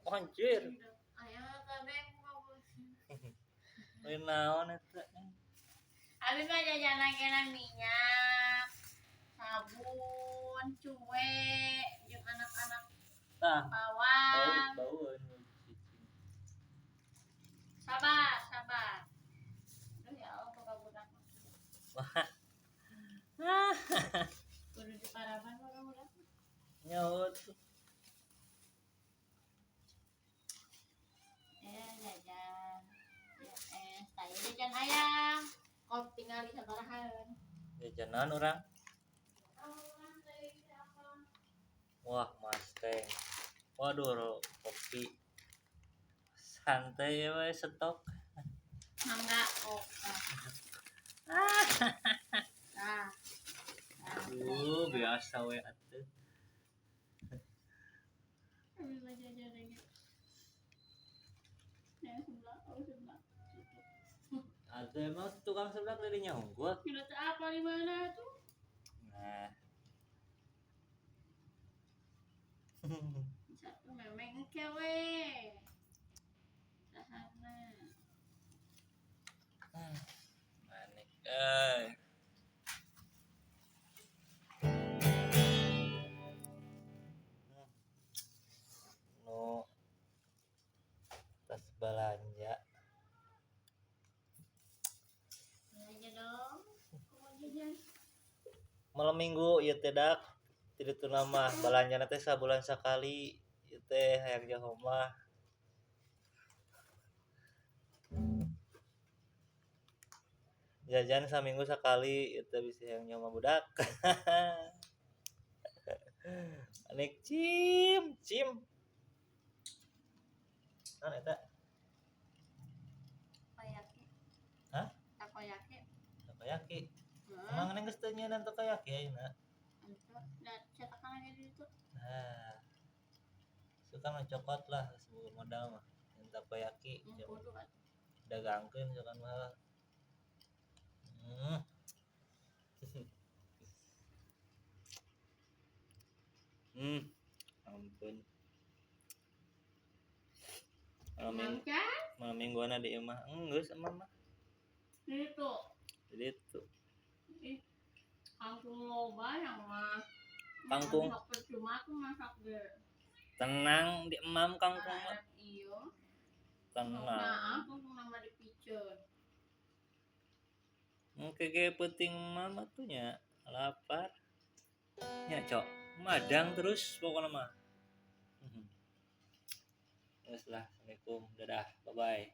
Anjir. Ayo kabeh bagus. Lain naon eta. Abi mah jajanan kena minyak, sabun, cuwe, jeung anak-anak Tah, bau bawang. Bau anu cicing. Sabar, sabar. Aduh ya Allah, boga budak. Kudu diparaban boga budak. Nyaho tuh. Eh, jajan. Ya, saya jajan ayam. Kop tinggal di sabarahan. Jajanan urang. Wah, Mas teh. Waduh, kopi. Santai we stok. Mangga, oh. Nah. Biasa we atuh. Abi mah jajan lagi. Ya, sebelah, oh sebelah. Atuh emang tukang seblak dari unggul. Kira teh apa di mana tuh? Nah. Satu memeng kewe. Sahana. Manik euy. Nu tas belanja. Belanja dong. Aku mau jajan. Malam minggu ieu teh dak. Jadi tu nama belanjana teh sabulan sakali ieu teh hayang jauh mah. Jajan saminggu sakali ieu teh bisa hayang nyaho mah budak. Anik cim cim. Naon eta? Takoyaki. Hah? Takoyaki. Takoyaki. Heeh. Emang neng geus teu nyieun takoyaki ayeuna? Ento, da cetakan lagi di situ. Nah. Suka mah cokot lah sebelum modal mah. Yang takoyaki Kudu atuh. Dagangkeun suka mah. Ampun. Malam minggu, Makan? Malam mingguan di imah. Enggeus emang mah. Itu. Jadi itu. Ih, kangkung loba yang mah. Kangkung. Masak percuma aku masak deh. Tenang di emam kangkung mah. Iya. Tenang. Nah, kangkung nama dipicen. Mungkin ge penting mama tuh nya lapar. Nya cok, madang terus pokoknya mah. Terus lah, assalamualaikum, dadah, bye bye.